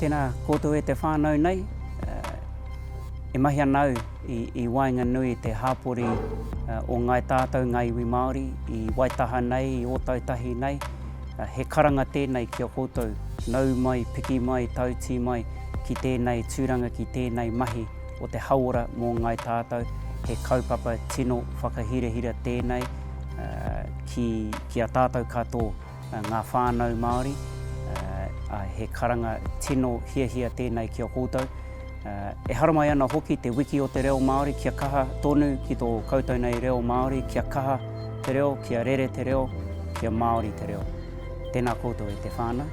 Tēnā koutou e te whānau nei, e mahi ana au i waenganui i te hāpori o Ngāi Tātou, ngā iwi Māori, i Waitaha nei, i Ōtautahi nei. He karanga tēnei ki a koutou, nau mai, piki mai, tautī mai ki tēnei tūranga, ki tēnei mahi o te hauora mō Ngāi Tātou. He kaupapa tino whakahirahira tēnei ki a tātou katoa. Ngā whānau Māori, he karanga tino hiahia tēnei ki a koutou. E haramai ana hoki te wiki o te reo Māori kia kaha tonu ki tō koutou nei reo Māori, kia kaha te reo, kia rere te reo, kia Māori te reo. Tēnā koutou e te whānau.